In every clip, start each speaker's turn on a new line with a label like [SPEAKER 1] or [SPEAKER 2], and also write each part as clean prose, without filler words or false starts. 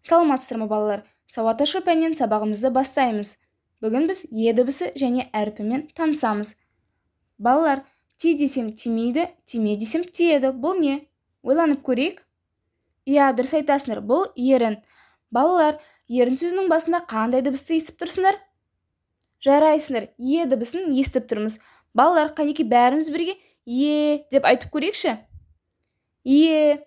[SPEAKER 1] Саламатсыздар ма, балалар? Сауат ашу пәнінен сабағымызды бастаймыз. Бүгін біз е дыбысы және әрпімен танысамыз. Балалар, ти десем тимейді, тиме десем тиеді. Бұл не? Ойланып көрейік. Иә, дұрыс айтасыңдар, бұл ерін. Балалар, ерін сөзінің басында қандай дыбысты естіп тұрсыңдар? Жарайсыңдар, е дыбысын естіп тұрмыз. Балалар, қанеки, бәріміз бірге е деп айтып көрейікші. Е.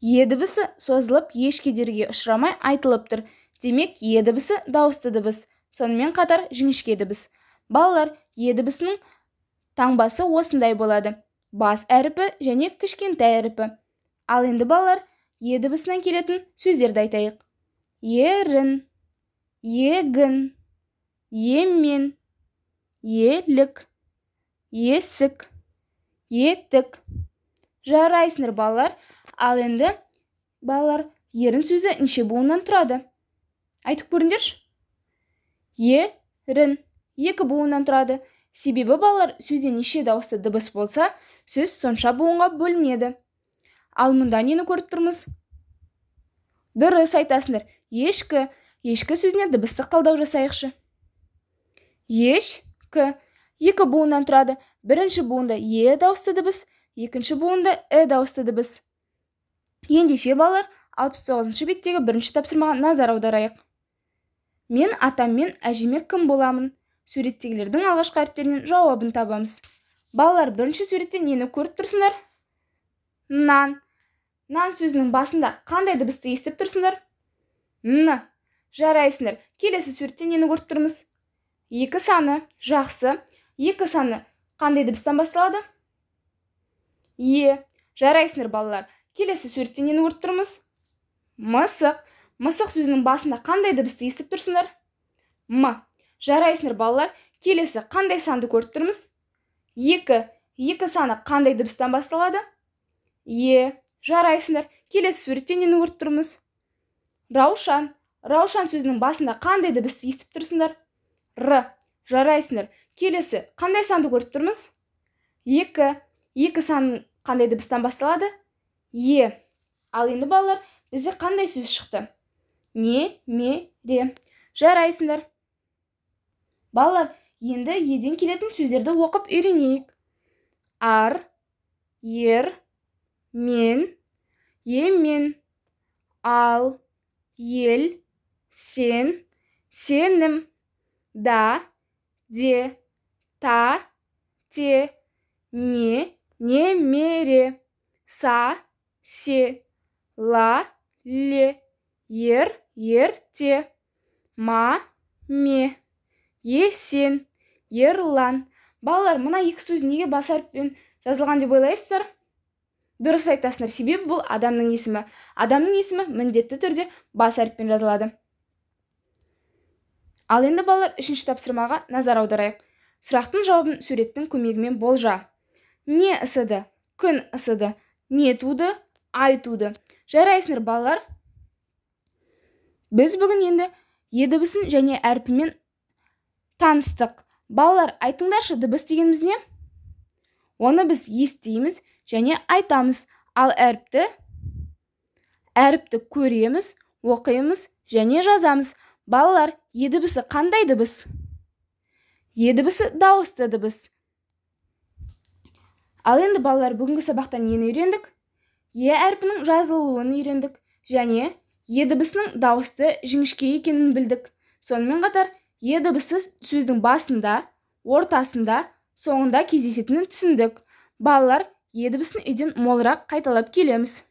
[SPEAKER 1] Е дыбысы созылып, еш кедергіге ұшырамай айтылып тұр. Демек, е дыбысы дауысты дыбыс, сонымен қатар жіңішке дыбыс. Балалар, е дыбысының таңбасы осындай болады. Бас әріпі және кішкентай әріпі. Ал енді, балалар, е дыбысынан келетін сөздерді айтайық. Ерін, егін, емен, елік, есік, етік. Жарайсыңдар, балалар. Ал енді, балалар, ерін сөзі неше буыннан тұрады? Айтып көріңдерші. Ерін екі буыннан тұрады. Себебі, балалар, сөзде неше дауысты дыбыс болса, сөз сонша буынға бөлінеді. Ал мұнда нені көріп тұрмыз? Дұрыс айтасыңдар. Ешкі. Ешкі сөзіне дыбыстық талдау жасайықшы. Ешкі екі буыннан тұрады. Бірінші буында е дауысты дыбыс, екінші буында і дауысты дыбыс. Ендеше, балалар, 69 беттегі бірінші тапсырмаға назар аударайық. Мен атам мен әжеме кім боламын? Суреттегілердің алғашқы әріптерінен жауабын табамыз. Балалар, бірінші суретте нені көріп тұрсыңдар? Нан. Нан сөзінің басында қандай дыбысты естіп тұрсыңдар? Н. Жарайсыңдар. Келесі суретте нені көріп тұрмыз? Екі саны. Жақсы. Екі саны қандай дыбыстан басталады? Е. Жарайсыңдар, балалар. Келесі суретте нені көріп тұрмыз? Мысық. Мысық сөзінің басында қандай дыбысты естіп тұрсыңдар? М. Жарайсыңдар, балалар. Келесі қандай санды көріп тұрмыз? Екі. Екі саны қандай дыбыстан басталады? Е. Жарайсыңдар. Келесі суретте нені көріп тұрмыз? Раушан. Раушан сөзінің басында қандай дыбысты естіп тұрсыңдар? Р. Жарайсыңдар. Келесі қандай санды көріп тұрмыз? Екі. Екі сан қандай дыбыстан басталады? Е. Ал енді, балалар, бізде қандай сөз шықты? Не, ме, ре. Жарайсыңдар. Балалар, енді еден келетін сөздерді оқып үйренейік. Ар, ер, мен, емен, ал, ел, сен, сенім, да, де, та, те, не, немере, са, се, ла, ле, ер, ерте, ма, ме, есен, ерлан. Балалар, мына екі сөз неге бас әріппен жазылған деп ойлайсыздар? Дұрыс айтасыңдар, себебі бұл адамның есімі. Адамның есімі міндетті түрде бас әріппен жазылады. Ал енді, балалар, үшінші тапсырмаға назар аударайық. Сұрақтың жауабын суреттің көмегімен болжа. Не ысыды? Күн ысыды. Не туды? Ай туды. Жарайсыңдар, балалар. Біз бүгін енді е дыбысын және әрпімен таныстық. Балалар, айтыңдаршы, дыбыс дегеніміз не? Оны біз естиміз және айтамыз. Ал әріпті көреміз, оқимыз және жазамыз. Балалар, е дыбысы қандай дыбыс? Е дыбысы дауысты дыбыс. Ал енді, балалар, бүгінгі сабақта нені үйрендік? Е әрпінің жазылуын үйрендік және е дыбысының дауысты жіңішке екенін білдік. Сонымен қатар, е дыбысы сөздің басында, ортасында, соңында кездесетінін түсіндік. Балалар, е дыбысын үйден молырақ қайталап келеміз.